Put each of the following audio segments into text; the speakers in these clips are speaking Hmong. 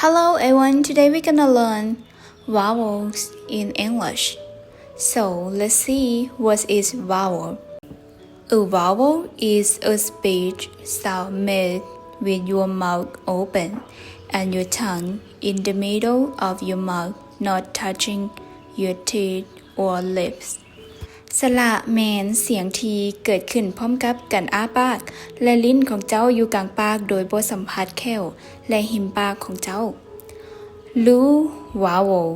Hello everyone, today we're gonna learn vowels in English. So let's see what is vowel. A vowel is a speech sound made with your mouth open and your tongue in the middle of your mouth, not touching your teeth or lips. สระแมนเสียงที่เกิดขึ้นพร้อมกับการอ้าปาก และลิ้นของเจ้าอยู่กลางปากโดยบ่สัมผัสแข้วและริมปากของเจ้า Lub vowel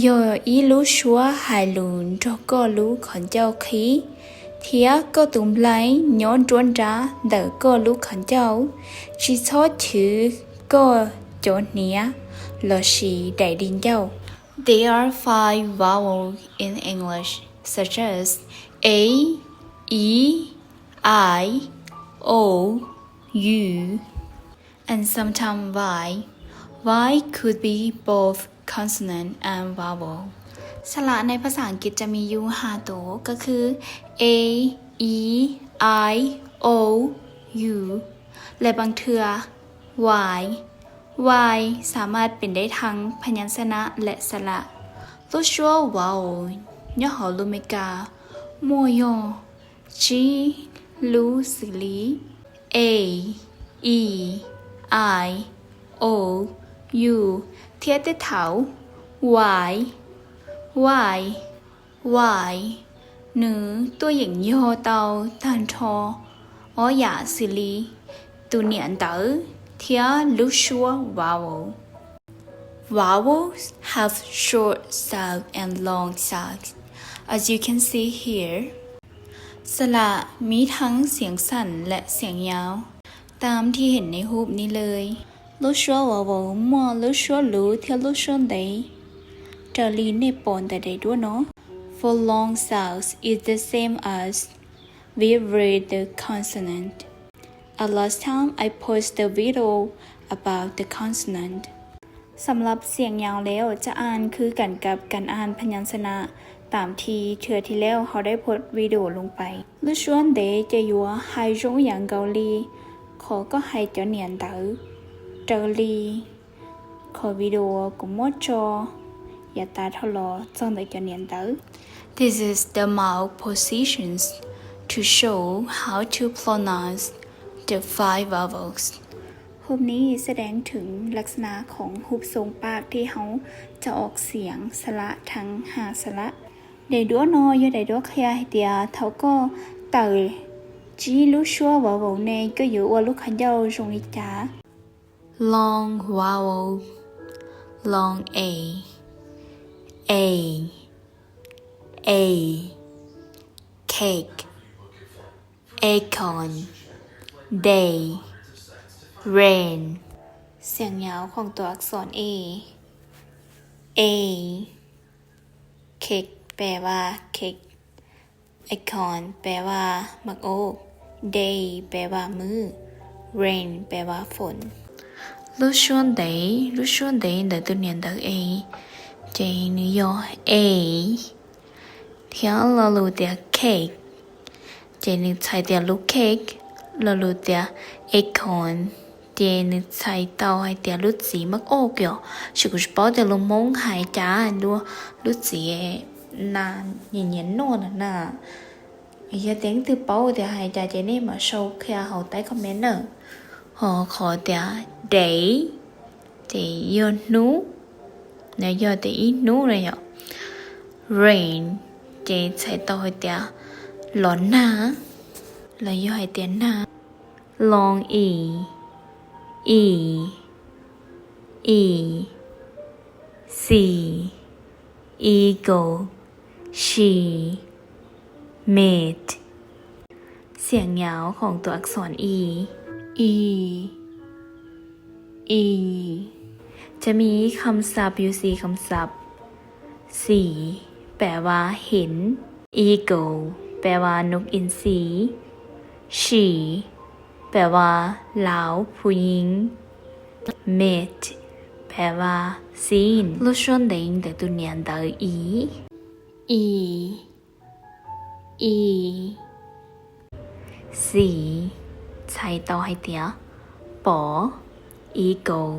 yog ib lub suab hais lus nrog koj lub khaub ncaws qhib, thiab koj tus nplaig nyob nruab nrab ntawm koj lub khaub ncaws, tsis txhob chwv koj cov hniav lossis daim di ncauj. There are five vowels in English, such as a, e, i, o, u, and sometimes y. Y could be both consonant and vowel. สระในภาษาอังกฤษจะมีอยู่ห้าตัว ก็คือ a, e, i, o, u และบางเทื่อ y. Y สามารถเป็นได้ทั้งพยัญชนะและสระ Lub suab vowel nyob hauv lus Amelikas muaj yog tsib lub xws li a, e, i, o, u, thiab tej thaum y, y, y. Nws tuaj yeem yog tau tag nrho ob yam xws li tus niam ntawv thiab lub suab vowel. Vowels have short sounds and long sounds, as you can see here. สระมีทั้งเสียงสั้นและเสียงยาว ตามที่เห็นในรูปนี้เลย Lub suab vowel muaj lub suab luv thiab lub suab ntev, raws li nej pom ntawm daim duab no. For long sounds, it's the same as we read the consonant. And last time I post the video about the consonant. สำหรับเสียงยาวแล้วจะอ่านคือการกับการอ่านพยัญชนะตามที่เทื่อที่แล้วเราได้โพสต์วิดีโอลงไป Lub suab ntev ces yuav hais zoo ib yam nkaus li qhov koj hais cov niam ntawv, raws li qhov video kuv muab tso yav tas dhau los txog ntawm cov niam ntawv. This is the mouth positions to show how to pronounce the five vowels. รูปนี้แสดงถึงลักษณะของรูปทรงปากที่เราจะออกเสียงสระทั้งห้าสระ Daim duab no yog daim duab qhia hais tias thaum koj tawm tsib lub suab vowel ne koj yuav ua lub khaub ncaws zoo li cas. Long vowel, long a, a, a, cake, acorn, day, rain. เสียงยาวของตัวอักษร A, a, cake แปลว่าเค้ก acorn แปลว่าหมากโอ๊ก day แปลว่ามื้อ rain แปลว่าฝน Lub suab ntev, lub suab ntev ntawm tus niam ntawv A, ces nws yog a, thiab lo lus tias cake, ces nws txhais tias lub cake, lo lus tias acorn, ces nws txhais tau hais tias lub txiv maj oj kios, tiam sis kuv tsis paub tias lus Hmoob hais cas, lub txiv na, nyiam nyiam noj na. Yog tias leej twg paub tias hais cas ces nej mam sau qhia hauv taib comment na. Ho qhov tias day, ces yog hnub, no yog tias ib hnub na yom. Rain, ces txhais tau hais tias los nag, los yog hais tias nag. Long i, i, i, si, eagle, she, meet. เสียงยาวของตัวอักษร e, e, e. จะมีคำศัพท์อยู่สี่คำศัพท์ สี แปลว่าเห็น eagle แปลว่านกอินทรี she แปลว่าลาวผู้หญิง meet แปลว่า seen. Lub suab ntev ntawm tus niam ntawv i, i, i. Si, txhais tau hais tias pom. Eagle,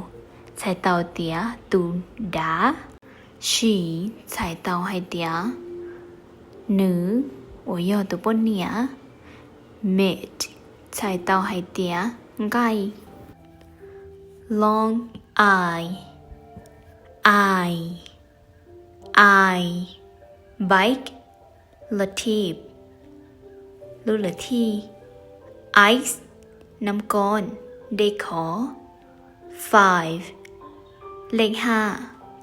txhais tau tias tus dav. She txhais tau hais tias nws, uas yog tus poj niam. Mit txhais tau hais tias nqaij. Long I, I, I. Bike, รถถีบ, lub รถถีบ. Ice, น้ำก้อน, dej khov. Five, เลขห้า,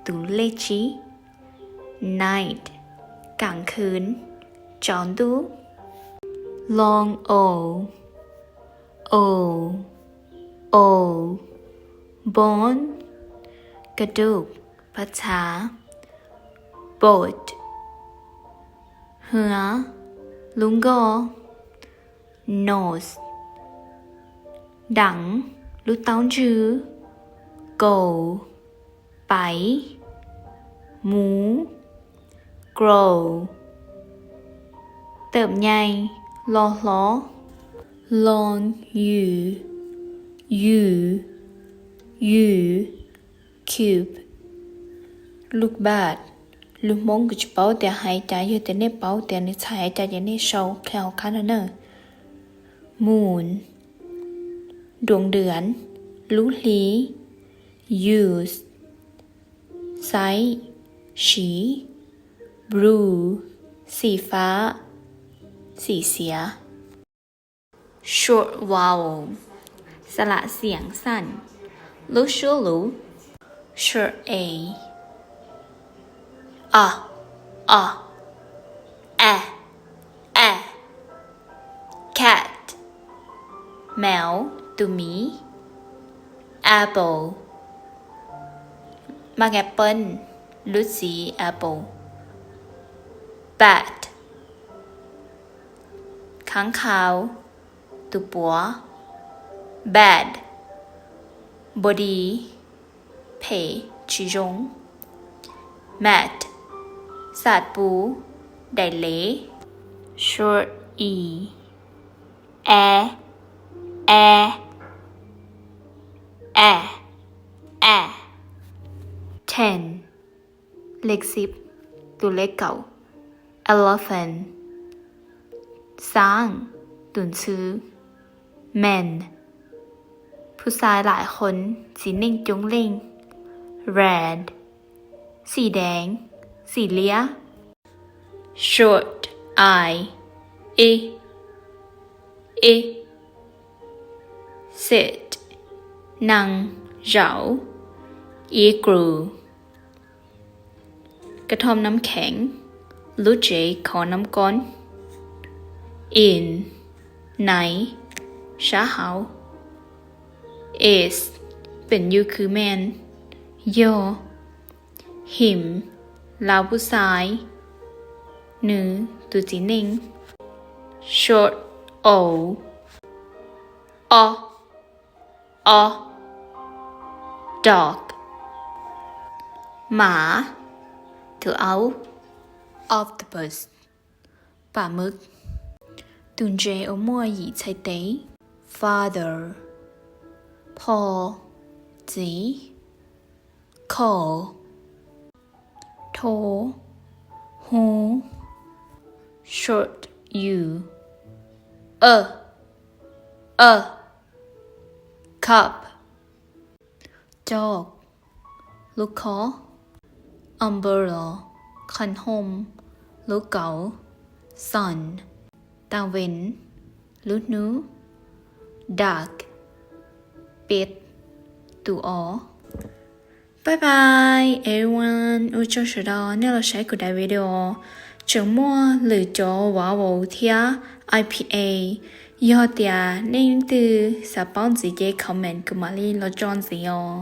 tus lej tsib. Night, กลางคืน, tsaus ntuj. Long O, O, O. Bone, กระดูก, paj txha. Boat, hwv, lub nkoj. Nose, ดัง, lub taub ntswg. Go, pais. Mus. Grow, เติบใหญ่, los hlob. Long U, U, U. Cube, ลูกบาศก์. Lus Hmoob kuv tsis paub tias hais cas, yog tias nej paub tias nws txhais hais cas ces nej sau qhia hauv qab no na. Moon, ดวงเดือน, lub hli. Use, ใช้, siv. Blue, สีฟ้า, xim xiav. Short vowel, สระเสียงสั้น, lub suab luv. Short A, A, A, A, A. Cat, แมว, tus miv. Apple, ไม้แอปเปิ้ล, lub txiv apple. Bat, ค้างคาว, tus puav. Bad, บ่ดี, phem, tsis zoo. Mat, สัตว์ปู, daim lev. Short E, E, E, E, E. Ten, เลขสิบ, tus lej kaum. Elephant, ช้าง, tus ntxhw. Men, ผู้ชายหลายคน, txiv neej coob leej. Red, สีแดง, xim liab. Short I, I, I. Sit, นั่ง, zaum, igloo, กระท่อมน้ำแข็ง, lub tsev khov น้ำก้อน. In, ใน, สา hauv. Is, เป็น อยู่ คือ แม่น, yog. Him, ลาวผู้ชาย, nws, tus txiv neej. Short O, O, O. Dog, หมา, tus aub. Octopus, ปลาหมึก, tus ntses uas muaj yim txhais tes. Father, พ่อ, txiv. Call, thov, hu. Short U, U, U. Cup, jug, lub khob. Umbrella, คันห่ม, lub kauv. Sun, ตะวัน, lub hnub. Duck, peb, tus os. Bye bye everyone, ua tsaug sawv daws nej los saib kuv daim video. Tseem muaj lwm cov vowel thiab I P A, yog tias nej leej twg xav paub ntxiv ces comment kuv mam li los tso ntxiv os.